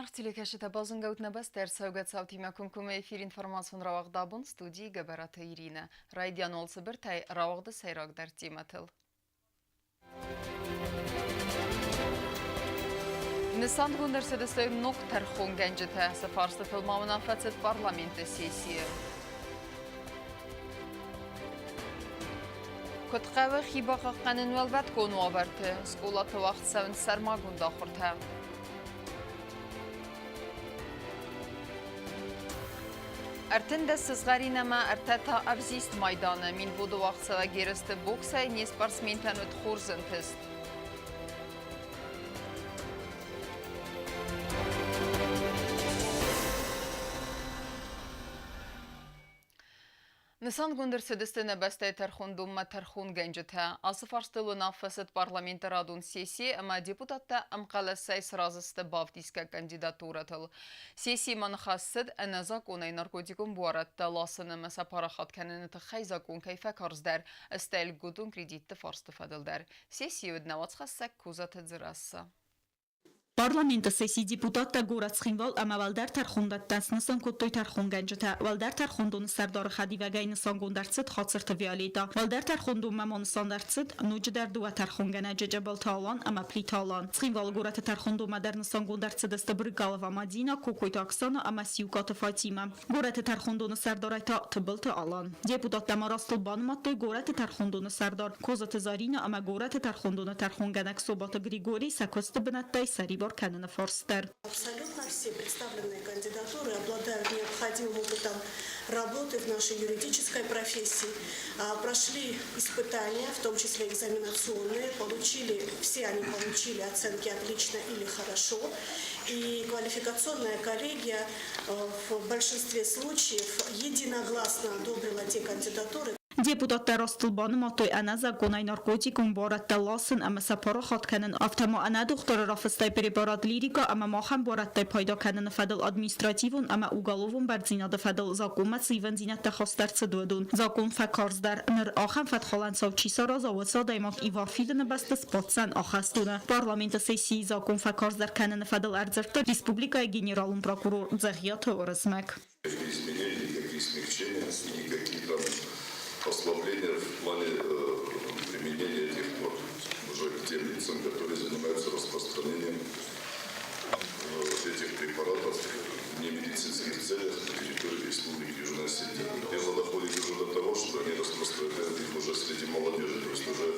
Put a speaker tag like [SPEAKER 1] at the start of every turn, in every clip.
[SPEAKER 1] Зынаргъ телекӕсджытӕ, базонгӕут нӕ бӕстӕ ӕрцӕугӕ цаутимӕ комкоммӕ эфир информацион рауагъд абон студийы Гӕбӕраты Иринӕ. Райдиан уал цыбыртӕй рауагъды сӕйрагдӕр темӕтыл. Нысангонд ӕрцыдысты ног тӕрхонгӕнджытӕ. Сӕ фарстытыл ма уынаффӕ цыд парламенты сессийы. Куыд хъӕуы хи бахъахъхъӕнын уӕлвӕткон уавӕрты? Скъолаты уагъд цӕуынц сӕрмагонд ахуыртӕ. 13 сызгъӕрин ӕмӕ ӕртӕ та ӕвзист майданы Минводы уагъдцӕуӕг ерысты боксӕй не спортсментӕн уыд хорз ӕнтыст. Нысангонд ӕрцыдысты нӕ бӕстӕйы тӕрхондонмӕ тӕрхонгӕнджытӕ. Ацы фарстыл уынаффӕ цыд парламенты радон сессийы ӕмӕ депутаттӕ ӕмхъӕлӕсӕй сразы сты бавдисгӕ кандидатурӕтыл. Сессийы ныхас цыд ӕнӕзакъонӕй наркотикон буарадтӕ ласын ӕмӕ сӕ парахат кӕныны тыххӕй закъон кӕй фӕкарздӕр, стӕй льготон кредитты фарсты фӕдыл дӕр. Сессийы уыд нӕ уацхӕссӕг Козаты Дзерассӕ.
[SPEAKER 2] Парламенты сессийы депутаттӕ горӕт Цхинвал ӕмӕ уӕлдӕр тӕрхондӕттӕ снысан кодтой тӕрхонгӕнджытӕ. Уӕлдӕр тӕрхондоны сӕрдары хӕдивӕгӕй нысангонд ӕрцыд Хацырты Виолетта. Уӕлдӕр тӕрхондонмӕ ма нысан ӕрцыд ноджыдӕр дыууӕ тӕрхонгӕнӕджы Джабалты Алан ӕмӕ Плиты Алан. Цхинвалы горӕты тӕрхондонмӕ дӕр нысангонд ӕрцыдысты Брыгалова Мадина, Кокойты Оксана ӕмӕ Сиукъаты Фатимӕ. Горӕты тӕрхондоны сӕрдарӕй та Тыбылты Алан. Депутаттӕ ма растыл банымадтой горӕты тӕрхондоны сӕрдар Козаты Заринӕ ӕмӕ горӕты тӕрхондоны тӕрхонгӕнӕг Собаты Григорий сӕ куысты бынӕттӕй сӕрибар кӕныны фарст дӕр.
[SPEAKER 3] Абсолютно все представленные кандидатуры обладают необходимым опытом работы в нашей юридической профессии, прошли испытания, в том числе экзаменационные, получили, все они получили оценки отлично или хорошо, и квалификационная коллегия в большинстве случаев единогласно одобрила те кандидатуры.
[SPEAKER 2] Депутаттӕ растыл банымадтой ӕнӕзакъонӕй наркотикон буарадтӕ ласын ӕмӕ сӕ парахат кӕнын, афтӕ ма ӕнӕдохтыры рафыстӕй препарат лирика ӕмӕ махӕн буарадтӕй пайда кӕныны фӕдыл административон ӕмӕ уголовон бӕрндзинады фӕдыл закъонмӕ цы ивӕндзинӕдтӕ хаст ӕрцыд, уыдон. Закъон фӕкарздӕр. Ныр ахӕм фӕткхалӕн цау чи сараза, уыцы адӕймаг ивар фидыны бӕсты сбаддзӕн ахӕстоны. Парламенты сессийы закъон фӕкарздӕр кӕныны фӕдыл ӕрдзырдта республикӕйы генералон прокурор Дзӕгъиаты Уырызмӕг.
[SPEAKER 4] Никаких изменений, никаких смягчений и никакие там послабления в плане применения этих норм уже к тем лицам, которые занимаются распространением этих препаратов в немедицинских целях на территории Республики Южная Осетия. Дело доходит уже до того, что они распространяют их уже среди молодежи, то есть уже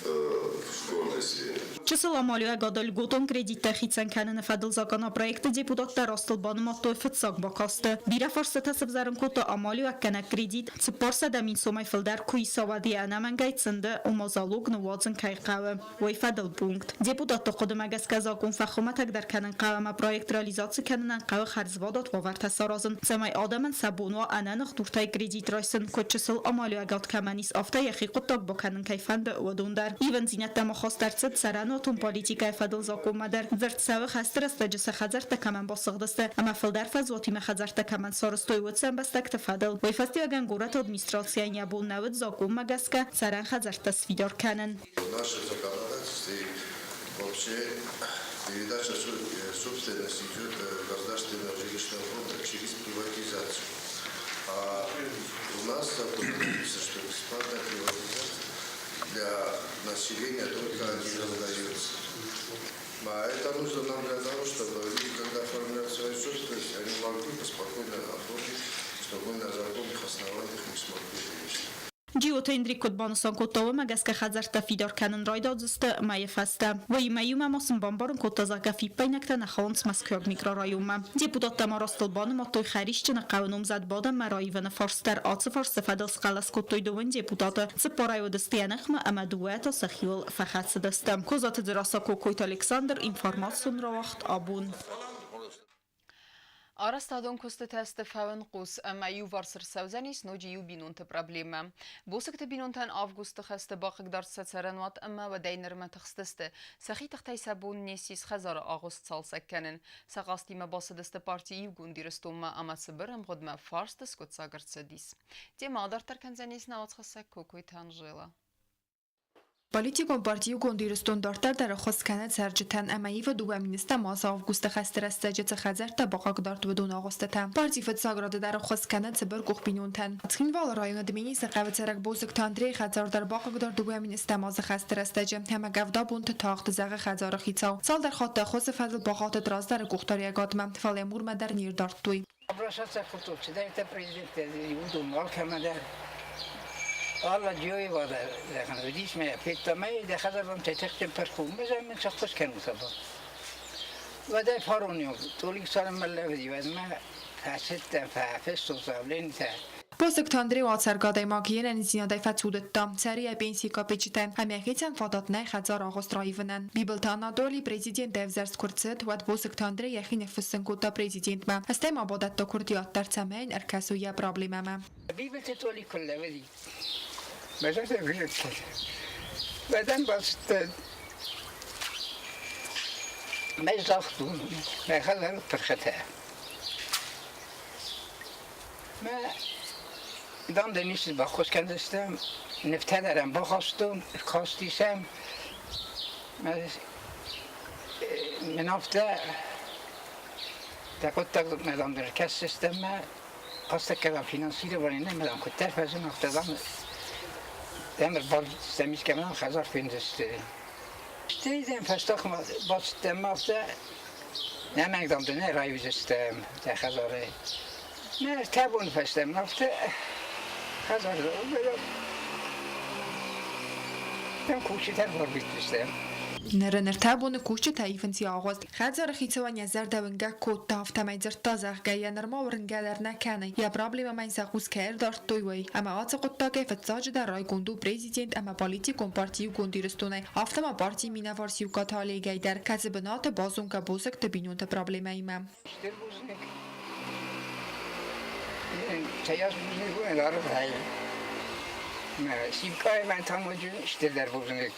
[SPEAKER 4] в школьной сфере.
[SPEAKER 2] Чысыл амалиуӕгады льготон кредиттӕ хицӕн кӕныны фӕдыл законопроекты депутаттӕ растыл банымадтой фыццаг бакасты. Бирӕ фарстытӕ сывзӕрын кодта амалиуӕггӕнӕг кредит 400 мин сомӕй фылдӕр куы иса, уӕд йӕ ӕнӕмӕнгӕй цынды, ома залог ныууадзын кӕй хъӕуы, уый фӕдыл пункт. Депутатты хъуыдымӕ гӕсгӕ закъон фӕхуымӕтӕгдӕр кӕнын хъӕуы ӕмӕ проект реализаци кӕнынӕн хъӕуы хӕрзвадат уавӕртӕ саразын, цӕмӕй адӕмӕн сӕ бон уа ӕнӕныхдуртӕй кредит райсын, куыд чысыл амалиуӕгад кӕмӕн ис, афтӕ йӕхи хъуыддаг бакӕнын кӕй фӕнды, уыдон дӕр. Ивындзинӕдтӕ ма хаст ӕрцыд цӕрӕнуатон политикӕйы фӕдыл закъонмӕ дӕр. Дзырд цӕуы, хӕсты рӕстӕджы сӕ хӕдзӕрттӕ кӕмӕн басыгъдысты ӕмӕ фылдӕр фӕзуатимӕ хӕдзӕрттӕ кӕмӕн сарӕзтой, уыцы ӕмбӕстӕгты фӕдыл. Уый фӕстиуӕгӕн горӕты администрацийӕн йӕ бон нӕ уыд закъонмӕ гӕсгӕ цӕрӕн хӕдзӕрттӕ сфидар кӕнын.
[SPEAKER 5] В нашем законодательстве вообще передача собственности идет государственного жилищного фонда через приватизацию. А у нас закон написано, что бесплатная приватизация для населения только один раз дается. А это нужно нам для того, чтобы люди, когда оформляют свою собственность, они могли спокойно оформить, чтобы мы на законных основаниях не смогли вывести.
[SPEAKER 2] Джиоты Индрик куыд банысан кодта, уымӕ гӕсгӕ хӕдзӕрттӕ фидар кӕнын райдайдзысты мӕйы фӕстӕ. Уыимӕ иумӕ ма сын бамбарын кодта, зӕгъгӕ, фиппаинӕгтӕ нӕ хауынц Мӕскуыйаг микрорайонмӕ. Депутаттӕ ма растыл банымадтой Хӕрисджыны хъӕуы номдзӕд бадӕнмӕ раивыны фарст дӕр. Ацы фарсты фӕдыл схъӕлӕс кодтой дыууын депутаты, цыппарӕй уыдысты йӕ ныхмӕ ӕмӕ дыууӕ та сӕхиуыл фӕхӕцыдысты. Козаты Дзерассӕ, Кокойты Александр, информацион рауагъд абон.
[SPEAKER 1] Арӕзтадон куыстытӕ сты фӕуынхъус ӕмӕ иуварс ӕрцӕудзӕнис ноджы иу бинонты проблемӕ. Босыкты бинонтӕн августы хӕсты бахъыгдард сӕ цӕрӕнуат ӕмӕ уӕдӕй нырмӕ тыхстысты. Сӕхи тыхтӕй сӕ бон не ссис хӕдзары агъуыст цалцӕг кӕнын. Сӕ хъазтимӕ бацыдысты парти Иугонд Ирыстонмӕ ӕмӕ цыбыр ӕмгъуыдмӕ фарст скъуыддзаг ӕрцыдис. Темӕ адарддӕр кӕндзӕнис нӕ уацхӕссӕг Кокойты Анжела.
[SPEAKER 6] Политикон парти Иугонд Ирыстон дарддӕр дӕр ӕххуыс кӕны цӕрджытӕн ӕмӕ ивы 2 000 азы августы хӕсты рӕстӕджы цы хӕдзӕрттӕ бахъыгдард, уыдон агъуыстытӕ. Парти фыццаг рады дӕр ӕххуыс кӕны цыбыркъух бинонтӕн. Цхинвалы районы Дменисы хъӕуы цӕрӕг Бозыкты Андрейы хӕдзар дӕр бахъыгдард 2 000 азы хӕсты рӕстӕджы ӕмӕ къӕвдабонты тагъд, зӕгъы хӕдзары хицау. Цалдӕр хатты ӕххуысы фӕдыл бахатыд раздӕры къухдариуӕгадмӕ, фӕлӕ мурмӕ дӕр не рдардтой.
[SPEAKER 7] Обращаться кодтой президенттӕ уыдон алкӕмӕ дӕр. Алла Джиоева дӕр уыдис мӕ федта мӕ дӕхӕдӕг тӕтӕхтӕн паркуммӕ замын сӕххуыс кӕнут абон. Уӕдӕй фарон Толик цалынмӕ лӕууыди, уӕдмӕ фӕцыдтӕн, фӕфыстон заявлениетӕ.
[SPEAKER 6] Бозыкты Андрей у ацӕргӕ адӕймаг, йе нӕниздзинадӕй фӕцудыдта. Цӕры йӕ пенсийы капеччытӕ ӕмӕ йӕхицӕн фадат нӕй хӕдзар агъуыст раивынӕн. Бибылты Анатоли президент ӕвзӕрст куы рцыд, уӕд Бозыкты Андрей йӕхи ныффыссын кодта президентмӕ. Стӕй ма бадӕтта куырдиат дӕр, цӕмӕй йын ӕркӕсой йӕ проблемӕмӕ.
[SPEAKER 7] Бибылты Толик куы лӕууыди, мӕ зӕрдӕ визитка. Уӕдӕм бацыдтӕн. Мӕ загътон, мӕ хӕдзары пырхытӕ. Мӕ дам дын исты баххуыс кӕндзыстӕм, нывтӕ дӕр ӕм бахастон, ӕркастисӕм. Мӕн афтӕ дӕ хъуыддаг мӕ дам дын ӕркӕсдзыстӕм мӕ хъӕстӕггӕнӕн финансирование нӕ мӕ дам куыддӕр фӕзын, афтӕ дам дӕм ӕрбарвитдзыстӕм искӕмӕн хӕдзар фендзысты. Стӕй дӕм фӕстагмӕ бацыдтӕн мӕ афтӕ нӕмӕнг дам дын ӕй раивдзыстӕм дӕ хӕдзары. Мӕ 3 боны фӕстӕ мын афтӕ хӕдзары дӕм кусджытӕ ӕрбарвитдзыстӕм.
[SPEAKER 6] Ныры 3 боны кусджытӕ ивынц йӕ агъуыст. Хӕдзары хицауӕн йӕ зӕрдӕ уынгӕг кодта, афтӕмӕй дзырдта, зӕгъгӕ, йӕ нырма уырнгӕ дӕр нӕ кӕны, йӕ проблемӕмӕ йын сӕ хъус кӕй ӕрдардтой, уый. Ӕмӕ ацы хъуыддагӕй фыццаджыдӕр райгонд у президент ӕмӕ политикон парти Иугонд Ирыстонӕй, афтӕ ма партийы минӕвар Сиукъаты Олегӕй дӕр, кӕцы бынаты базонгӕ Бозыкты бинонты проблемӕимӕ.
[SPEAKER 7] Стыр бузныг. Цӕйас бузныг у ӕнӕрывӕй. Сиукъайы мӕн та ноджы стырдӕр бузныг.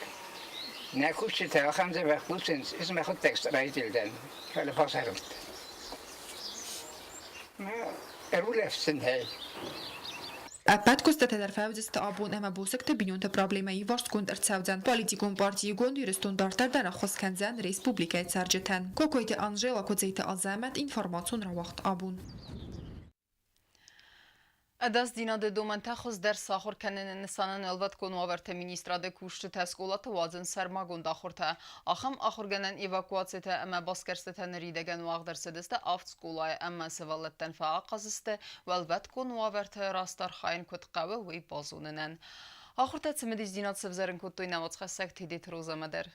[SPEAKER 7] Нӕ кусджытӕ ахӕм дзӕбӕх кусынц, ӕз мӕхуыдтӕг райдилдӕн, фӕлӕ бацарӕфт. Мӕ ӕрулӕфдзынӕй.
[SPEAKER 6] Ӕппӕт куыстытӕ дӕр фӕуыдзысты абон ӕмӕ Босыкты бинонты проблемӕ иуварсгонд ӕрцӕудзӕн. Политикон парти Иугонд Ирыстон дарддӕр дӕр ӕххуыс кӕндзӕн республикӕйы цӕрджытӕн. Кокойты Анжела, Куыдзеты Азӕмӕт, информацион рауагъд абон.
[SPEAKER 1] Ӕдасдзинады домӕнтӕ хуыздӕр сахуыр кӕныны нысанӕн Уӕлвӕткон уавӕрты министрады кусджытӕ скъолаты уадзынц сӕрмагонд ахуыртӕ. Ахӕм ахуыргӕнӕн эвакуацитӕ ӕмӕ басгӕрстытӕ ныридӕгӕн уагъд ӕрцыдысты авд скъолайы ӕмӕ сывӕллӕттӕн фӕахъаз сты, уӕлвӕткон уавӕрты раст архайын куыд хъӕуы, уый базонынӕн. Ахуыртӕ цымыдисдзинад сӕвзӕрын кодтой нӕ уацхӕссӕг Тедеты Розӕмӕ дӕр.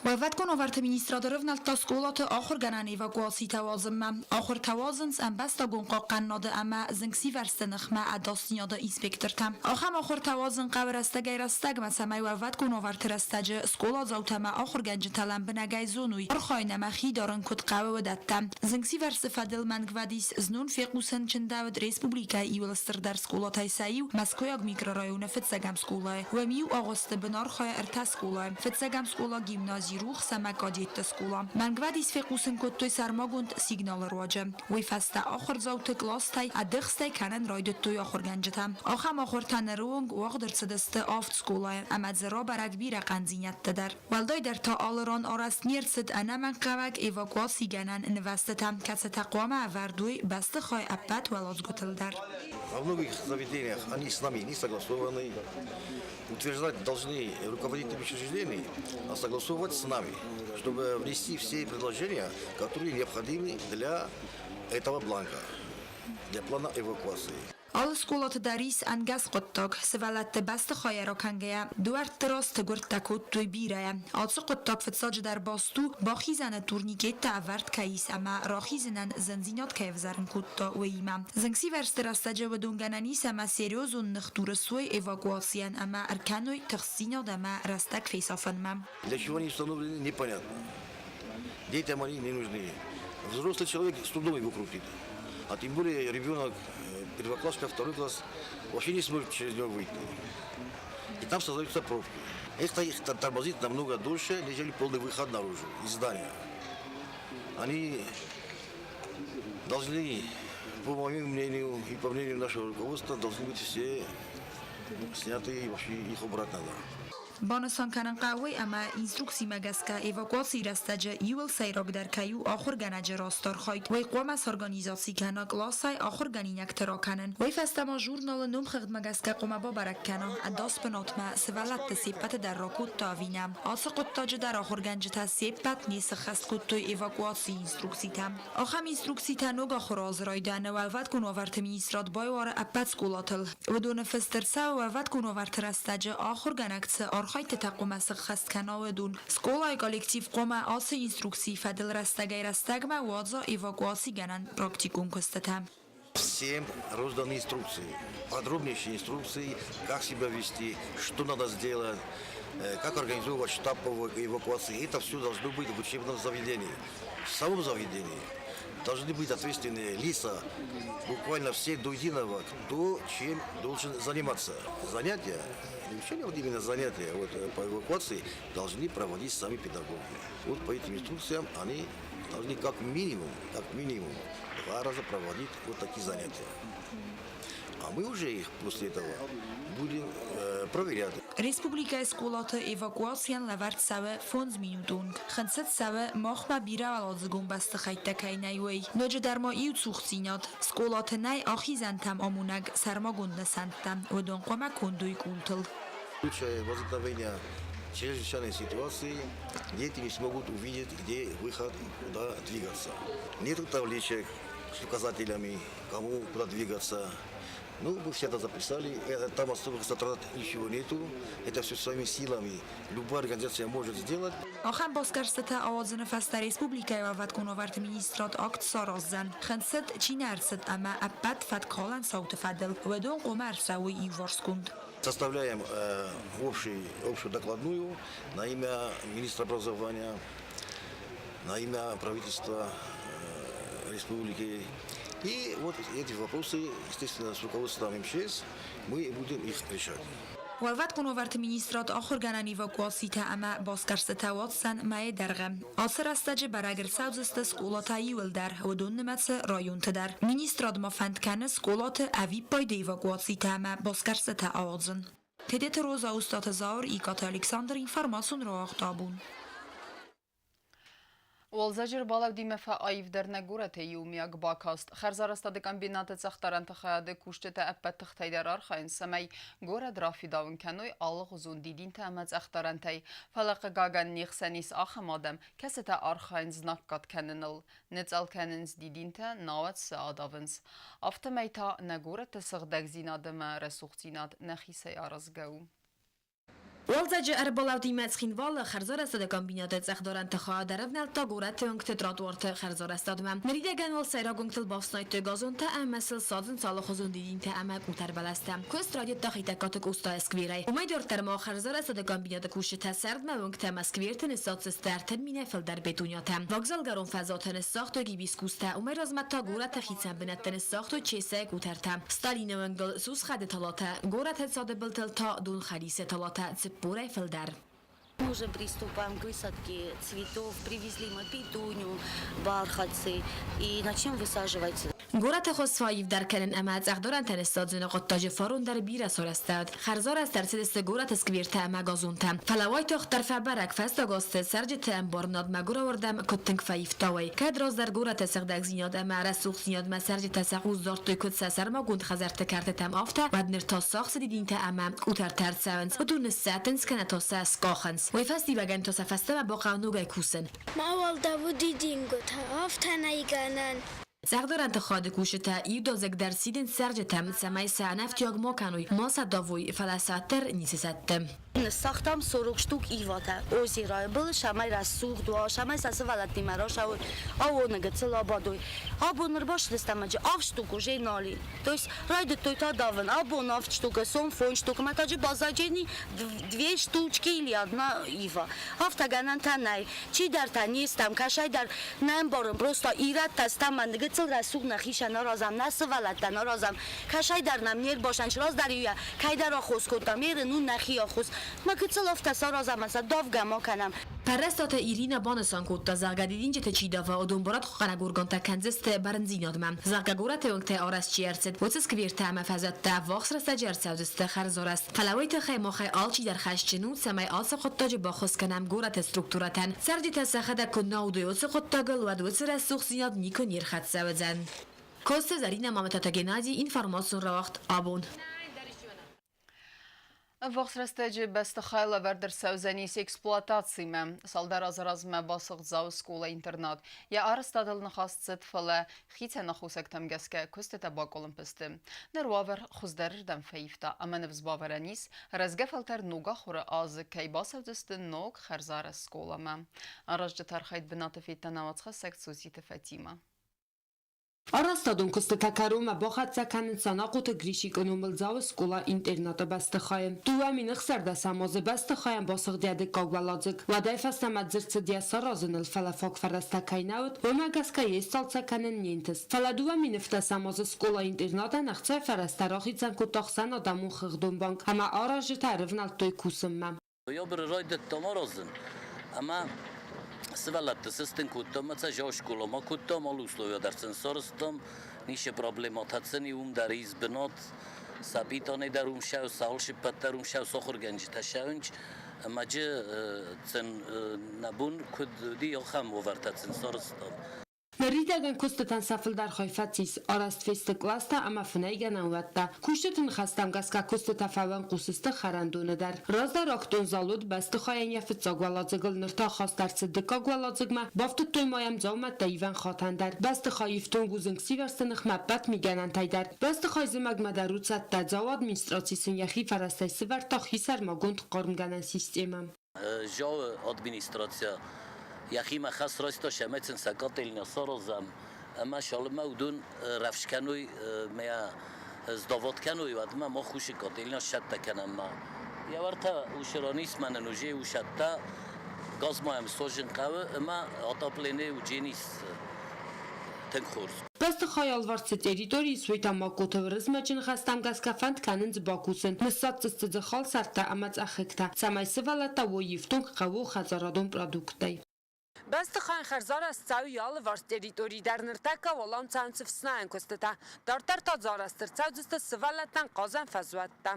[SPEAKER 8] Уӕлвӕткон уавӕрты министрады рывнӕлдта скъолаты ахуыргӕнӕн эвакуацитӕ уадзынмӕ. Ахуыртӕ уадзынц ӕмбӕстагон хъахъхъӕнынады ӕмӕ зынгсивӕрзты ныхмӕ ӕдасдзинады инспектортӕ. Ахӕм ахуыртӕ уадзын хъӕуы рӕстӕгӕй-рӕстӕгмӕ, цӕмӕй уӕлвӕткон уавӕрты рӕстӕджы скъоладзаутӕ ӕмӕ ахуыргӕнджытӕ лӕмбынӕгӕй зоной, архайын ӕмӕ хи дарын куыд хъӕуы, уыдӕттӕ. Зынгсивӕрзты фӕдыл мӕнгвӕдис знон фехъусын чындӕуыд республикӕйы иуыл стырдӕр скъолатӕй сӕ иу, Мӕскуыйаг микрорайоны фыццӕгӕм скъолайы. Уым иу агъуысты бын архайы ӕртӕ скъолайы. Фыццӕгӕм скъола гимнази Рухс ӕмӕ кадетты скъола. Мӕнгвӕдис фехъусын кодтой сӕрмагонд сигналы руаджы. Уый фӕстӕ ахуырдзауты къластӕй ӕдыхстӕй кӕнын райдыдтой ахуыргӕнджытӕ. Ахӕм ахуыртӕ ныры онг уагъд ӕрцыдысты авд скъолайы ӕмӕ дзы рабӕрӕг бирӕ хъӕндзинӕдтӕ дӕр. Уӕлдайдӕр та алы ран арӕзт не рцыд ӕнӕмӕнгхъӕуӕг эвакуацигӕнӕн нывӕзтытӕ, кӕцытӕ хъуамӕ ӕвӕрд уой бӕстыхай ӕппӕт уӕладзгуытыл дӕр.
[SPEAKER 9] Во многих заведениях они с нами не согласованы. Утверждать должны руководители учреждений, а согласовывать с нами, чтобы внести все предложения, которые необходимы для этого бланка, для плана эвакуации.
[SPEAKER 8] Алы скъолаты дӕр ис ӕнгӕс хъуыддаг. Сывӕллӕтты бӕстыхайӕ ракӕнгӕйӕ, дуӕртты раз тыгуыртӕ кодтой бирӕйӕ. Ацы хъуыддаг фыццаджыдӕр баст у, бахизӕны турникеттӕ ӕвӕрд кӕй ис ӕмӕ рахизынӕн зындзинад кӕй ӕвзӕрын кодта, уыимӕ. Зынгсивӕрзты рӕстӕджы уыдон гӕнӕн ис ӕмӕ серьезон ныхдуры суой эвакуацийӕн ӕмӕ ӕркӕной тыхстдзинад ӕмӕ рӕстӕг фесафынмӕ.
[SPEAKER 9] Для чего они установлены, непонятно. Детям они не нужны. Взрослый человек с трудом его крутит. А тем более ребенок, первоклассника, второй класс, вообще не сможет через него выйти. И там создаются пробки. Это их тормозит намного дольше, нежели полный выход наружу из здания. Они должны, по моему мнению и по мнению нашего руководства, должны быть все сняты и вообще их убрать надо.
[SPEAKER 8] Банысан кӕнын хъӕуы уый, ӕмӕ инструкцимӕ гӕсгӕ эвакуацийы рӕстӕджы иуыл сӕйрагдӕр кӕй у ахуыргӕнӕджы раст архайд, уый хъуамӕ сорганизаци кӕна къласӕй ахуыргӕнинӕгты ракӕнын. Уый фӕстӕ ма журналы номхыгъдмӕ гӕсгӕ хъуамӕ бабӕрӕг кӕна, ӕдас бынатмӕ сывӕллӕтты се ппӕты дӕр ракодта ӕви нӕ. Ацы хъуыддаджы дӕр ахуыргӕнджытӕ се ппӕт не сыххӕст кодтой эвакуацийы инструкцитӕ. Ахӕм инструкцитӕ ног ахуыры азы райдианы Уӕлвӕткон уавӕрты министрад байуары ӕппӕт скъолатыл. Уыдоны фыст ӕрцӕуы уӕлвӕткон уавӕрты рӕстӕджы ахуыргӕнӕг цы архайдтытӕ хъуамӕ сыххӕст кӕна, уыдон. Скъолайы коллектив хъуамӕ ацы инструкцийы фӕдыл рӕстӕгӕй-рӕстӕгмӕ уадза эвакуацигӕнӕн практикон куыстытӕ.
[SPEAKER 9] Всем розданы инструкции, подробнейшие инструкции, как себя вести, что надо сделать, как организовывать штаб по эвакуации. Это все должно быть в учебном заведении. В самом заведении должны быть ответственные лица, буквально все до единого, кто чем должен заниматься. Занятия, не учение, вот именно занятия вот, по эвакуации должны проводить сами педагоги. Вот по этим инструкциям они должны как минимум два раза проводить вот такие занятия. А мы уже их после этого будем проверять.
[SPEAKER 8] Республикӕйы скъолаты эвакуацийӕн лӕвӕрд цӕуы 5 минуты онг. Хынцыд цӕуы, махмӕ бирӕуӕладзыгон бӕстыхӕйттӕ кӕй нӕй, уый. Ноджыдӕр ма иу цухдзинад: скъолаты нӕй ахизӕнтӕм амонӕг сӕрмагонд нысӕнттӕ. Уыдон хъуамӕ конд уой къултыл.
[SPEAKER 9] В случае возникновения чрезвычайной ситуации дети не смогут увидеть, где выход, куда двигаться. Нет табличек с указателями, кому куда двигаться. Ну, мы все это записали. Там особых затрат ничего нету. Это все своими силами. Любая организация может сделать.
[SPEAKER 8] Ахӕм басгӕрстытӕ ауадзыны фӕстӕ республикӕйы уӕлвӕткон уавӕрты министрад акт сараздзӕн. Хынцыд чи нӕ ӕрцыд ӕмӕ ӕппӕт фӕткхалӕн цауты фӕдыл, уыдон хъуамӕ ӕрцӕуой иуварсгонд.
[SPEAKER 9] Составляем общую докладную на имя министра образования, на имя правительства республики. И вот эти вопросы, естественно, с руководством МЧС мы будем их решать.
[SPEAKER 8] Уӕлвӕткон уавӕрты министрад ахуыргӕнӕн эвакуацитӕ ӕмӕ басгӕрстытӕ уадздзӕн мӕйы дӕргъы. Ацы рӕстӕджы бӕрӕг ӕрцӕудзысты скъолатӕ иуылдӕр, уыдон нымӕцы районты дӕр. Министрад ма фӕнд кӕны скъолаты ӕвиппайды эвакуацитӕ ӕмӕ басгӕрстытӕ ауадзын. Тедеты Роза, Устаты Зауыр, Икъаты Александр, информацион рауагъд «Абон».
[SPEAKER 1] Уалдзӕджы ӕрбалӕудимӕ фӕаивдӕр нӕ горӕты иумиаг бакаст. Хӕрзарӕзтады комбинаты цӕхдарӕнты хайады кусджытӕ ӕппӕт тыхтӕй дӕр архайынц, цӕмӕй горӕт рафидауын кӕной алыгъуызон дидинтӕ ӕмӕ цъӕхдарӕнтӕй. Фӕлӕ хъыгагӕн не хсӕн ис ахӕм адӕм, кӕцытӕ архайынц знаггад кӕныныл. Ныцъӕл кӕнынц дидинтӕ, науӕд сӕ адавынц. Афтӕмӕй та нӕ горӕты сыгъдӕгдзинад ӕмӕ рӕсугъддзинад нӕхицӕй аразгӕ у.
[SPEAKER 10] Уалдзӕджы ӕрбалӕудимӕ Цхинвалы хӕрзарӕзтады комбинаты цъӕхдарӕнты хайад ӕрӕвнӕлдта горӕты уынгты тротуарты хӕрзарӕзтадмӕ. Ныридӕгӕн уал сӕйраг уынгтыл бафснайдтой газонтӕ ӕмӕ сыл садзынц алыхуызон дидинтӕ ӕмӕ къутӕрбӕлӕстӕ. Куыст райдыдта Хетӕгкаты Къостайы скверӕй. Уымӕй дарддӕр ма хӕрзарӕзтады комбинаты кусджытӕ сӕрдмӕ уынгтӕ ӕмӕ скверты ныссадздзысты 30 000-ӕй фылдӕр петунятӕ. Вокзалгӕрон фӕзуаты ныссагътой гибискустӕ, уымӕй размӕ та горӕты хицӕн бынӕтты ныссагътой чесӕйы къутӕртӕ. Сталины уынгыл сусхъӕды талатӕ, горӕты цады былтыл та донхӕрисы талатӕ 40-ӕй фылдӕр.
[SPEAKER 11] Мы уже приступаем к высадке цветов. Привезли мы петунию, бархатцы и начнем высаживать.
[SPEAKER 10] Горӕты хуыз фӕаивдӕр кӕнын ӕмӕ цъӕхдарӕнтӕ ныссадзыны хъуыддаджы фарон дӕр бирӕ сарӕзтӕуыд. Хӕрзарӕзт ӕрцыдысты горӕты сквертӕ ӕмӕ газонтӕ. Фӕлӕ уайтагъддӕр фӕбӕрӕг, фӕстаг азты цӕрджыты ӕмбарынад мӕгуырауырдӕм куыд тынг фӕивта, уый. Кӕд раздӕр горӕты сыгъдӕгдзинад ӕмӕ рӕсугъддзинадмӕ цӕрджытӕ сӕ хъус дардтой куыд сӕ сӕрмагонд хӕдзӕртты кӕртытӕм, афтӕ, уӕд ныр та сагъд цы дидинтӕ ӕмӕ къутӕртӕ ӕрцӕуынц, уыдон ныссӕттынц кӕнӕ та сӕ скъахынц. Уый фӕстиуӕгӕн та сӕ фӕстӕмӕ бахъӕуы ногӕй кусын.
[SPEAKER 12] Мауал давут дидингуытӕ, афтӕ нӕй гӕнӕн.
[SPEAKER 10] Цъӕхдарӕнты хайады кусджытӕ иудадзыг дӕр сидынц цӕрджытӕм, цӕмӕй сӕ ӕнӕфтиаг ма кӕной, ма сӕ давой, фӕлӕ сӕ уӕддӕр ницы сӕтты.
[SPEAKER 11] Ныссагътам 40 штук иватӕ озеройы был, цӕмӕй рӕсугъд уа, цӕмӕй сӕ сывӕллӕттимӕ рацӕуой, аууоны гыццыл абадой. Абон ӕрбацыдыстӕм ӕмӕ авд штук уже нал и. То есть райдыдтой та давын. Абон авд штукы, сом фондз штукы, мӕ таджы баззаджени две штучки или одна ива. Афтӕ гӕнӕнтӕ нӕй. Чидӕртӕ не стӕм, кӕсӕйдӕр нӕ ӕмбарын, просто ирӕттӕ стӕм, мӕ гыццыл рӕсугъд нӕхицӕн аразӕм, нӕ сывӕллӕттӕн аразӕм. Кӕсӕйдӕр нӕм не рбасӕн, раздӕр иу кӕйдӕр аххос кодтам, ерын у нӕхи аххос. Мӕ гыццыл афтӕ саразӕм, сӕ давгӕ ма кӕнӕм.
[SPEAKER 10] Пӕррӕстаты Ирина банысан кодта, зӕгъгӕ, дидинджыты чи дава, уыдон барадхъахъхъӕнӕг органтӕ кӕндзысты бӕрндзинадмӕ. Зӕгъгӕ, горӕты уынгтӕй арӕзт чи ӕрцыд, уыцы сквертӕ ӕмӕ фӕзуӕттӕ ӕввахс рӕстӕджы ӕрцӕудзысты хӕрзарӕзт. Фӕлӕ уый тыххӕй махӕй алчидӕр хӕсджын у, цӕмӕй ацы хъуыддаджы баххуыс кӕнӕм горӕты структурӕтӕн. Цӕрджытӕ сӕхӕдӕг куы нӕ уыдой уыцы хъуыддагыл, уӕд уыцы рӕсугъддзинад никуы не рхӕццӕ уыдзӕн. Коцты Зӕринӕ, Мамытаты Геннадий, информацион рауагъд «Абон».
[SPEAKER 1] Ӕввахс рӕстӕджы бӕстыхай лӕвӕрд ӕрцӕудзӕнис эксплуатацимӕ. Цалдӕр азы размӕ басыгъд Дзауы скъола-интернат. Йӕ арӕзтадыл ныхас цыд, фӕлӕ хицӕн аххосӕгтӕм гӕсгӕ куыстытӕ бакъуылымпы сты. Ныр уавӕр хуыздӕрырдӕм фӕивта ӕмӕ ныфс бавӕрӕн ис, рӕзгӕ фӕлтӕр ног ахуыры азы кӕй бацӕудзысты ног хӕрзарӕзт скъоламӕ. Аразджыты архайд бынаты федта науӕдзхӕссӕг Цуциты Фатимӕ.
[SPEAKER 13] Арӕзтадон куыстытӕ кӕронмӕ бахӕццӕ кӕнынц Санахъоты Гришикы номыл Дзауы скъола-интернаты бӕстыхайы. 2016 азы бӕстыхайӕн басыгъд йӕ дыккаг уӕладзыг. Уӕдӕй фӕстӕмӕ дзырд цыд йӕ саразыныл, фӕлӕ фаг фӕрӕзтӕ кӕй нӕ уыд, уымӕ гӕсгӕ йе сцалцӕг кӕнын не нтыст. Фӕлӕ 2017 азы скъола-интернатӕн ӕхцайы фӕрӕзтӕ рахицӕн кодта ӕхсӕнадӕмон хыгъдон банк ӕмӕ аразджытӕ ӕрывнӕлдтой кусынмӕ.
[SPEAKER 14] Ноябры райдыдтам аразын ӕмӕ сывӕллӕтты сыстын кодтам, ӕмӕ сӕ скъоламӕ кодтам, алы условия дӕр сын сарӕзтам, ницы проблемӕтӕ сын и, уым дӕр ис бынат, сабитӕн дӕр уым сӕ алцыппӕт дӕр уым сӕ ахуыргӕнджытӕ ссӕуынц ӕмӕ джы сын нӕ бон куыд уыди, ахӕм уавӕртӕ сын сарӕзтам.
[SPEAKER 13] Ныридӕгӕн куыстытӕн сӕ фылдӕр хай фӕцис, арӕзт фесты къластӕ ӕмӕ фынӕйгӕнӕн уӕттӕ. Кусджыты ныхӕстӕм гӕсгӕ куыстытӕ фӕуӕн хъусысты хӕрӕндоны дӕр. Раздӕр актон зал уыд бӕстыхайӕн йӕ фыццаг уӕладзыгыл, ныр та хаст ӕрцыд дыккаг уӕладзыгмӕ, бафтыдтой ма йӕм дзаумӕттӕ ивӕн хатӕн дӕр. Бӕстыхай ифтонг у зынгсивӕрзты ныхмӕ ӕппӕт мигӕнӕнтӕй дӕр. Бӕстыхай зымӕгмӕ дӕр у цӕттӕ, Дзауы администраци сын йӕхи фӕрӕзтӕй сывӕрдта хисӕрмагонд хъармгӕнӕн системӕ.
[SPEAKER 14] Дзауы администрацийӕ йӕхимӕ хӕс райста, цӕмӕй сын сӕ котельня саразӕм ӕмӕ цалынмӕ уыдон рӕвдз кӕной мӕ сдавод кӕной, уӕдмӕ мах уыцы котельня сцӕттӕ кӕнӕм. Йӕ уӕртӕ уыцы мӕнӕн уже у цӕттӕ, газ ма йӕм созын хъӕуы ӕмӕ отопление уыдзӕнис тынг хорз.
[SPEAKER 13] Бӕстыхай алвӕрцы территорийы суй тамакоты Уырызмӕджы ныхӕстӕм гӕсгӕ фӕнд кӕнынц бакусын, ныссадздзысты дзы халсартӕ ӕмӕ цъӕхыгтӕ, цӕмӕй сывӕллӕттӕ уой ифтонг хъӕуы хӕдзарадон продукттӕй.
[SPEAKER 15] Бӕстыхайӕн хӕрзарӕзт цӕуы алыварс территори дӕр. Ныртӕккӕ уал ам цӕуынц ӕфснайӕн куыстытӕ. Дарддӕр та дзы арӕзт ӕрцӕудзысты сывӕллӕттӕн хъазӕн фӕзуӕттӕ.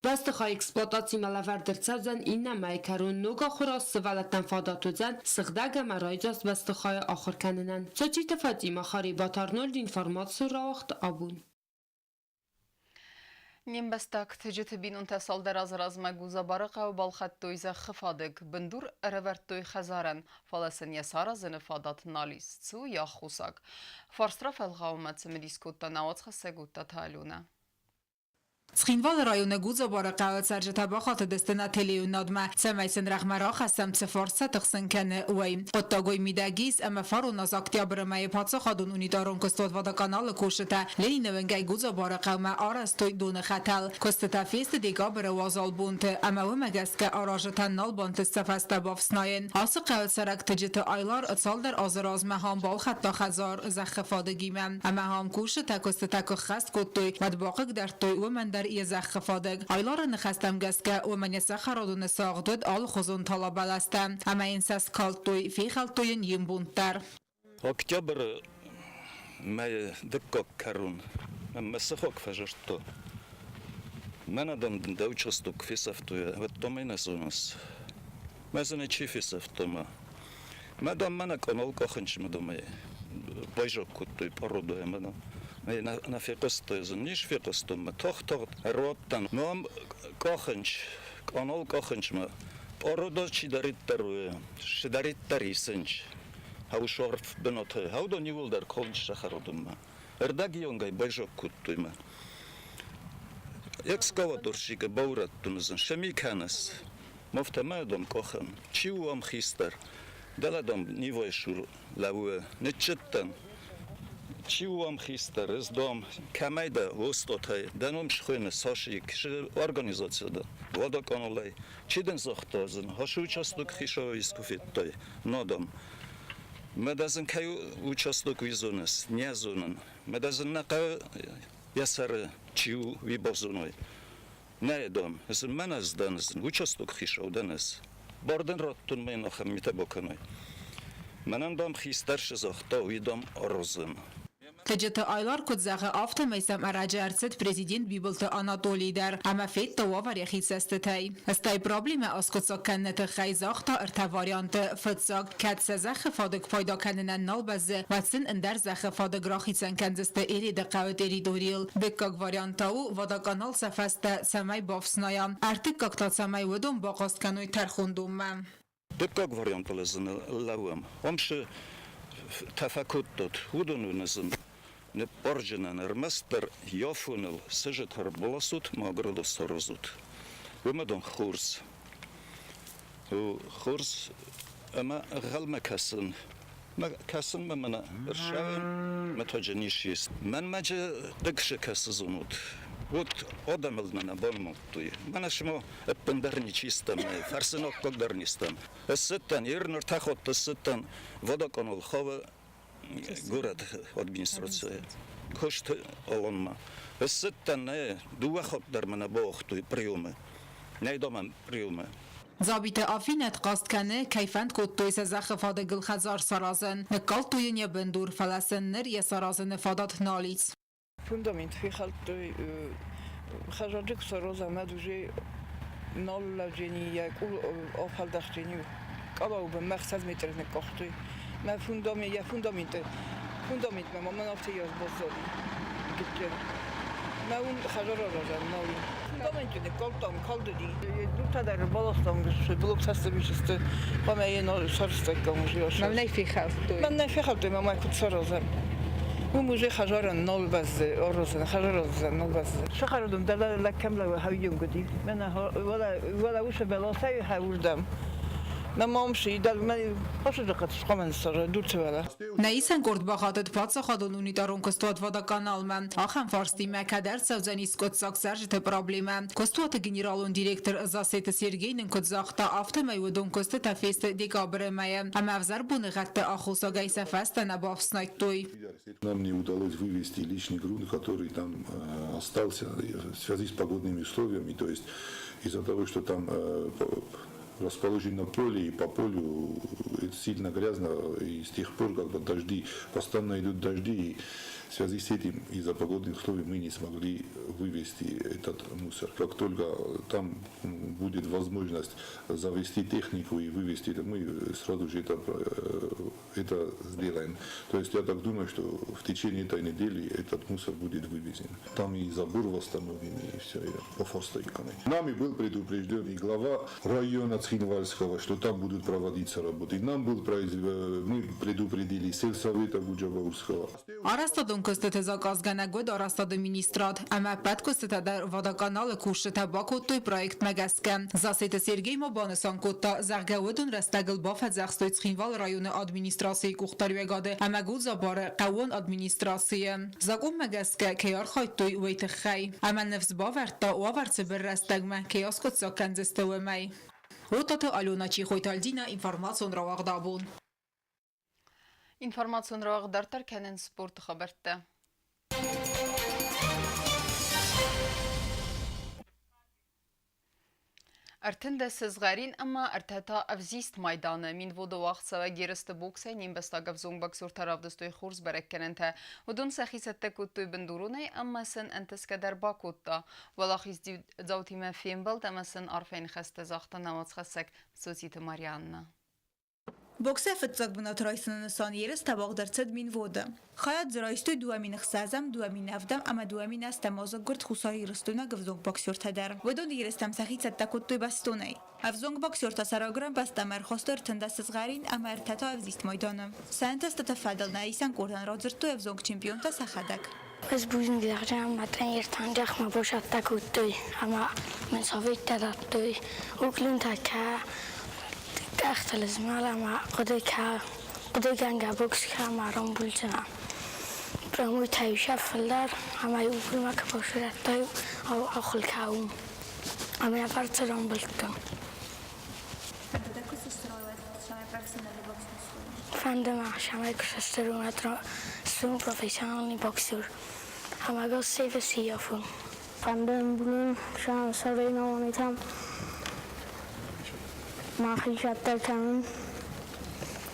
[SPEAKER 13] Бӕстыхай эксплуатацимӕ лӕвӕрд ӕрцӕудзӕн иннӕ мӕйы кӕрон ног ахуырад сывӕллӕттӕн фадат уыдзӕн сыгъдӕг ӕмӕ райдзаст бӕстыхайы ахуыр кӕнынӕн. Цоциты Фатимӕ, Харебат Арнольд информацийы рауагъд абон.
[SPEAKER 1] Не мбӕстаг Тыджыты бинонтӕ цалдӕр азы размӕ Гузабары хъӕуы балхӕдтой зӕххы фадыг, бындур ӕрӕвӕрдтой хӕдзарӕн, фӕлӕ сын йӕ саразыны фадат нал ис. Цы у йӕ аххосаг? Фарст рафӕлгъауынмӕ цымыдис кодта науӕдзхӕссӕг Уттаты Аленӕ.
[SPEAKER 16] Цхинвалы районы Гудзобары хъӕуы цӕрджытӕ бахатыдысты нателеуынадмӕ, цӕмӕй сын рӕгъмӕ рахӕссӕм цы фарст сӕ тыхсын кӕны, уый. Хъуыддаг уый мидӕг ис, ӕмӕ фарон аз октябры мӕйы паддзахадон унитарон куыстуат Водоканал-ы кусджытӕ Ленины уынгӕй Гудзобары хъӕумӕ арӕзтой доны хӕтӕл. Куыстытӕ фесты декабры уазал бонты, ӕмӕ уымӕ гӕсгӕ аразджытӕн нал бантыст сӕ фӕстӕ бафснайын. Ацы хъӕуы цӕрӕг Тыджыты Айлар цалдӕр азы размӕ ам балхӕдта хӕдзар зӕххы фадыгимӕ, ӕмӕ ам кусджытӕ куыстытӕ куы ххӕст кодтой, уӕд бахъыгдардтой уымӕн дӕр йӕ зӕххы фадыг. Айлары ныхӕстӕм гӕсгӕ, уымӕн йӕ цӕхӕрадоны сагъд уыд алыхуызон талабӕлӕстӕ, ӕмӕ йын сӕ скалдтой, фехӕлдтой йын йе мбонд дӕр.
[SPEAKER 17] Октябры мӕйы дыккаг кӕрон мӕ сыхаг фӕзырдта. Мӕнӕ, дам, дын дӕ участок фесӕфтой, уӕд та мӕ нӕ зоныс. Мӕ дзы ничи фесӕфта ма. Мӕ, дам, мӕнӕ къанал къахынчмӕ, дам, ӕй байзаг кодтой пъародӕ ӕмӕ, дам, ӕй нӕ фехъуыстай. Не сфехъуыстон мӕ тагъд-тагъд ӕруадтӕн. Ну, ам къахынч, къанал къахынчмӕ пъародӕ чидӕриддӕр у, чидӕриддӕр исынч. Хӕусуарф бынаты, хӕудон иууылдӕр колынч сахародонмӕ. Ӕрдӕгионгай байзаг кодтой мӕ. Экскаваторщикы баурӕдтон ӕз, цы ми кӕныс? Мафтӕ дам къахӕн. Чи у ам хистӕр? Дӕлӕ дам Нивайы сур лӕууы. Ныччыдтӕн. Чи у ам хистӕр? Ӕз дам, кӕмӕй дӕ, Остъатӕй. Дӕ ном схуыйны Сашик, организаци дӕ, водоканалӕй. Чи дын загъта, ӕз ын участок хицауы искуы федтай? На дам. Мӕ дӕ сын кӕй участок уый зоныс? Не зонын. Мӕ дӕ сын нӕ хъӕуы йӕ сӕры чи у, уый базоной. Нӕ, дам, ӕз мӕнӕ ӕз дӕн, ӕз участок хицау дӕн ӕз. Бар дын радтон мӕ ахӕм митӕ бакӕнай. Мӕнӕн, дам, хистӕр шы загъта, уый, дам, аразын.
[SPEAKER 16] Тыджыты Айлар куыд зӕгъы, афтӕмӕй сӕм ӕрӕджы ӕрцыд президент Бибылты Анатолий дӕр ӕмӕ федта уавӕр йӕхи цӕстытӕй. Стӕй проблемӕ аскъуыддзаг кӕныны тыххӕй загъта ӕртӕ варианты. Фыццаг, кӕд сӕ зӕххы фадыг пайда кӕнынӕн нал бӕззы, уӕд сын ӕндӕр зӕххы фадыг рахицӕн кӕндзысты Ереды хъӕуы территорийыл. Дыккаг вариант та у, водоканал сӕ фӕстӕ цӕмӕй бафснайа. Ӕртыккаг та цӕмӕй уыдон бахъаст кӕной тӕрхондонмӕ.
[SPEAKER 17] Дыккаг вариантыл ӕз лӕууӕм. Уым цы тӕфӕкодтат, уыдон уын ӕз ныппарджынӕн ӕрмӕстдӕр йафоныл сыджыт ӕрбаласут, мӕгуырыл саразут. Уымӕ дын хорз. Хорз ӕмӕ ӕнхъӕлмӕ кӕсын. Кӕсынмӕ мӕнӕ ӕрсӕвӕн мӕтӕджы ничи ис. Мӕнмӕ джы хъыг шы кӕсы зонут. Вот адӕмыл мӕнӕ банымадтой. Мӕнӕ шымо ӕппындӕр ничи стӕм, фӕрсын аккаг дӕр не стӕм. Ссыдтӕн, ер ныр тӕхотты ссыдтӕн водоканал хъӕуы горӕты администрацийы куысты алонмӕ. Ссыдтӕн, нӕ, дыууӕ хатт дӕр мӕнӕ бауагътой приемы. Нӕй домӕм приемы.
[SPEAKER 16] Дзабиты Афинӕт хъаст кӕны, кӕй фӕнд кодтой сӕ зӕххы фадыгыл хӕдзар саразын. Ныккалдтой йын йӕ бындур, фӕлӕ сын ныр йӕ саразыны фадат нал ис.
[SPEAKER 18] Фундамент фехӕлдтой, хӕрзаджы куы сараза, мӕ уже нал лӕджени, йӕ къул афӕлдӕхджени, къабауы бынмӕ 6 метры ныккъахтой. Мӕ фундамент, йӕ фундаменты, фундаментмӕ ма мӕн афтӕ йас баззади гыццыл. Мӕ уым хӕдзар аразӕн нал и. Фундаменты ныккалдтам, калдыди. Дуртӕ дӕр баластам, блоктӕ сты, хъуамӕ йӕ сарӕзтаиккам уже.
[SPEAKER 16] Мӕнӕй фехӕлдтой.
[SPEAKER 18] Мӕнӕй фехӕлдтой, мӕ куыд саразӕм? Уым уже хӕдзарӕн нал бӕззы, аразын, хӕдзар аразын нал бӕззы. Сахарадон дӕлӕ лӕг кӕм лӕууы, хӕуйонгуыди. Мӕнӕ уӕлӕ уыцы бӕласӕй хӕуырдӕм. Мӕ мамси дӕр мӕ басыдзыхъхъ хъуамӕ ныссӕра дурты уӕлӕ.
[SPEAKER 16] Нӕ исӕн къорд бахатыд паддзахадон унитарон куыстуат Водоканалмӕ. Ахӕм фарстимӕ кӕд ӕрцӕудзӕни скъуыддзаг цӕрджыты проблемӕ. Куыстуаты генералон директор Засеты Сергей нын куыд загъта, афтӕмӕй уыдон куыстытӕ фесты декабры мӕйы ӕмӕ ӕвзӕр боныгъӕдты аххосагӕй сӕ фӕстӕ нӕ бафснайдтой.
[SPEAKER 4] Нам не удалось вывести лишний грунт, который там остался в связи с погодными условиями, то есть из-за того, что там расположен на поле, и по полю это сильно грязно, и с тех пор как бы дожди, постоянно идут дожди, и в связи с этим из-за погодных условий мы не смогли вывести этот мусор. Как только там будет возможность завести технику и вывести это, мы сразу же это сделаем. То есть я так думаю, что в течение этой недели этот мусор будет вывезен. Там и забор восстановим, и все, и по форстойкам. Нами был предупрежден и глава района Цхинвальского, что там будут проводиться работы. Нам был мы предупредили сельсовета Гуджабаурского.
[SPEAKER 16] Арӕзтадон куыстыты заказгӕнӕг уыд арӕзтады министрад ӕмӕ ӕппӕт куыстытӕ дӕр водоканалы кусджытӕ бакодтой проектмӕ гӕсгӕ. Засеты Сергей ма банысан кодта, зӕгъгӕ, уыдон рӕстӕгыл бафӕдзӕхстой Цхинвалы районы администрацийы къухдариуӕгады ӕмӕ Гудзабары хъӕууон администрацийы. Закъонмӕ гӕсгӕ кӕй архайдтой, уый тыххӕй. Ӕмӕ ныфс бавӕрдта, уавӕр цыбыр рӕстӕгмӕ кӕй аскъуыддзаг кӕндзысты, уымӕй. Отаты Алена, Чехойты Альдина, информацион рауагъд абон.
[SPEAKER 1] Информацион рауагъд дарддӕр кӕнынц спорты хабӕрттӕ. 13 сызгъӕрин ӕмӕ ӕртӕ та ӕвзист майданы Минводы уагъдцӕуӕг ерысты боксӕй не мбӕстаг ӕвзонг боксертӕ равдыстой хорз бӕрӕггӕнӕнтӕ. Уыдон сӕхи цӕттӕ кодтой бындуронӕй ӕмӕ сын ӕнтысгӕ дӕр бакодта. Уӕлахиздзаутимӕ фембӕлд ӕмӕ сын арфӕйы ныхӕстӕ загъта науӕдзхӕссӕг Цоциты Марианна.
[SPEAKER 19] Боксӕй фыццаг бынат райсыны нысан ерыс тӕбӕгъ ӕрцыд Минводы. Хайад дзы райстой 2006-ӕм, 2007 ӕмӕ 2008 азы гуырд хуссарирыстойнаг ӕвзонг боксертӕ дӕр. Уыдон ерыстӕм сӕхи цӕттӕ кодтой бӕстонӕй. Ӕвзонг боксертӕ сӕ райгуырӕн бӕстӕмӕ ӕрхастой 13 сызгъӕрин ӕмӕ ӕртӕ та ӕвзист майданы. Сӕ ӕнтыстыты фӕдыл нӕ исӕн къордӕн радзырдтой ӕвзонг чемпионтӕ сӕхӕдӕг.
[SPEAKER 12] Ӕз бузныг зӕгъдзӕн, мӕ тренертӕн зӕхмӕ босӕттӕ кодтой ӕмӕ мын советтӕ радтой. Уклонтӕ кӕ къӕхтыл змӕл ӕмӕ хъуыды кӕ, хъуыдыгӕнгӕ бокс кӕ ӕмӕ рамбулдзынӕ. Прямойтӕ-иу сӕ фылдӕр ӕмӕ-иу уклонмӕ куы босӕттӕ-иу ахуыл кӕ уым. Ӕмӕ йӕ фӕрцы рамбылдтон. Фӕнды мӕ, цӕмӕй куы сыстыр уон, профессиональный боксер ӕмӕ госцейты сиййафон. Фӕнды ӕмбулын сӕрӕй науанитӕм. Мӕхи цӕттӕ кӕнын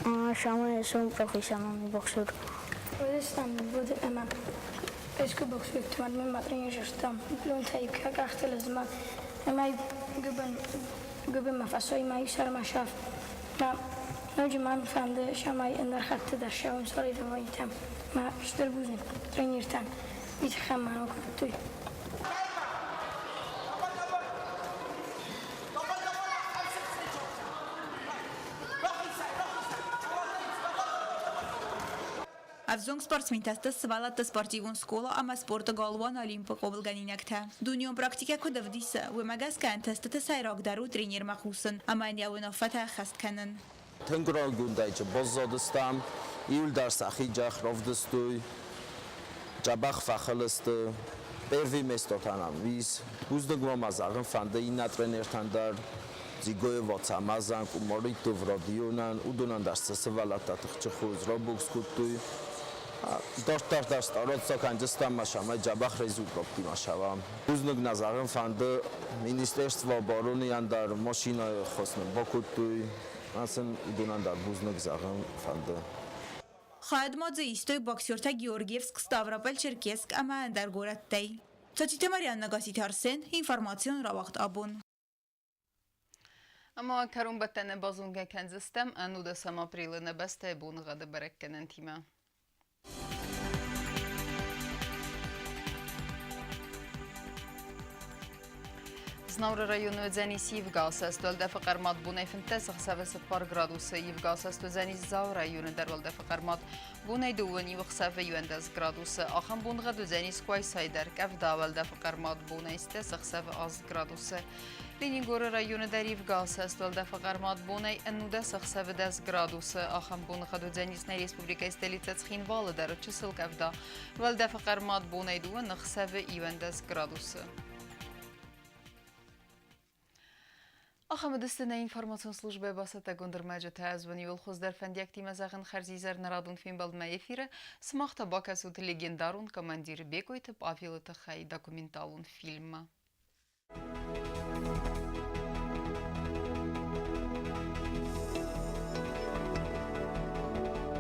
[SPEAKER 12] ӕмӕ цӕмӕй суон профессионалон боксер. Уыдыстӕм Минводы ӕмӕ искуы боксерты мадмӕ ма тренажертӕм лонтӕй къӕхтыл змӕл ӕмӕ гуыбын гуыбынмӕ фӕсой ма иу сӕрмӕ саф. Мӕ ноджы мӕн фӕнды, цӕмӕй ӕндӕр хатты дӕр ссӕуон соревнованийтӕм. Мӕ стыр бузныг тренертӕн, уый тыххӕй мӕ кодтой.
[SPEAKER 19] Ӕвзонг спортсментӕ сты сывӕллӕтты спортивон скъола ӕмӕ спорты галуан Олимп-ы хъомылгӕнинӕгтӕ. Дунеон практикӕ куыд ӕвдисы, уымӕ гӕсгӕ ӕнтыстыты сӕйрагдӕр у тренермӕ хъусын ӕмӕ йын йӕ уынаффӕтӕ ӕххӕст кӕнын.
[SPEAKER 20] Тынг райгондӕй баззадыстӕм, иуылдӕр сӕхи джах равдыстой, дзӕбӕх фӕхыл сты. Первый место та нӕм ис. Бузныг ма мӕ зӕгъын фӕнды иннӕ тренертӕн дӕр, Дзигоева Цамазан, Къумаритов Родионӕн, уыдонӕн дӕр сӕ сывӕллӕттӕ тыхджын хорз рабокс кодтой. Дарддӕр дӕр стараться кӕндзыстӕм ӕмӕ цӕмӕй дзӕбӕх результаттимӕ сӕвӕм. Бузныг нӕ зӕгъын фӕнды Министерство обороны-йӕн дӕр машинӕйы ӕххуыс нын бакодтой. Ӕмӕ сын уыдонӕн дӕр бузныг зӕгъын фӕнды.
[SPEAKER 19] Хайад ма дзы истой боксертӕ Георгиевск, Ставрополь, Черкесск ӕмӕ ӕндӕр горӕттӕй. Цоциты Марианна Гаситы Арсен, информацион рауагъд абон.
[SPEAKER 1] Ӕмӕ кӕронбӕттӕны базонгӕ кӕндзыстӕм ӕнудӕсӕм апрелы нӕ бӕстӕйы боныгъӕды бӕрӕггӕнӕнтимӕ. Знауыры районы уыдзӕнис ивгӕ уӕлдӕфы хъӕрмад бонӕй 15 ӕхсӕвы 4 градусы, ивгӕ уыдзӕнис Дзауы районы дӕр уӕлдӕфы хъӕрмад бонӕй дыууын иу ӕхсӕвы 11 градусы. Ахӕм боныгъӕд уыдзӕнис Къуайсайы дӕр, къӕвда уӕлдӕфы хъӕрмад бонӕй 10 ӕхсӕвы 8 градусы. Ленингоры районы дӕр ивгӕ уӕлдӕфы хъӕрмад бонӕй 19 ӕхсӕвы 10 градусы. Ахӕм боныгъӕд уыдзӕнис нӕ республикӕйы столицӕ Цхинвалы дӕр чысыл къӕвда. Уӕлдӕфы хъӕрмад бонӕй дыууын ӕхсӕвы 11 градусы. Ахӕм уыдысты нӕ информацион службӕйы бацӕттӕгонд ӕрмӕджытӕ. Ӕз уын иууыл хуыздӕр фӕндиӕгтимӕ зӕгъын хӕрзизӕр нӕ радон фембӕлдмӕ эфиры. Сымах та бакӕсут легендарон командир Бекъойты Павелы тыххӕй документалон фильммӕ.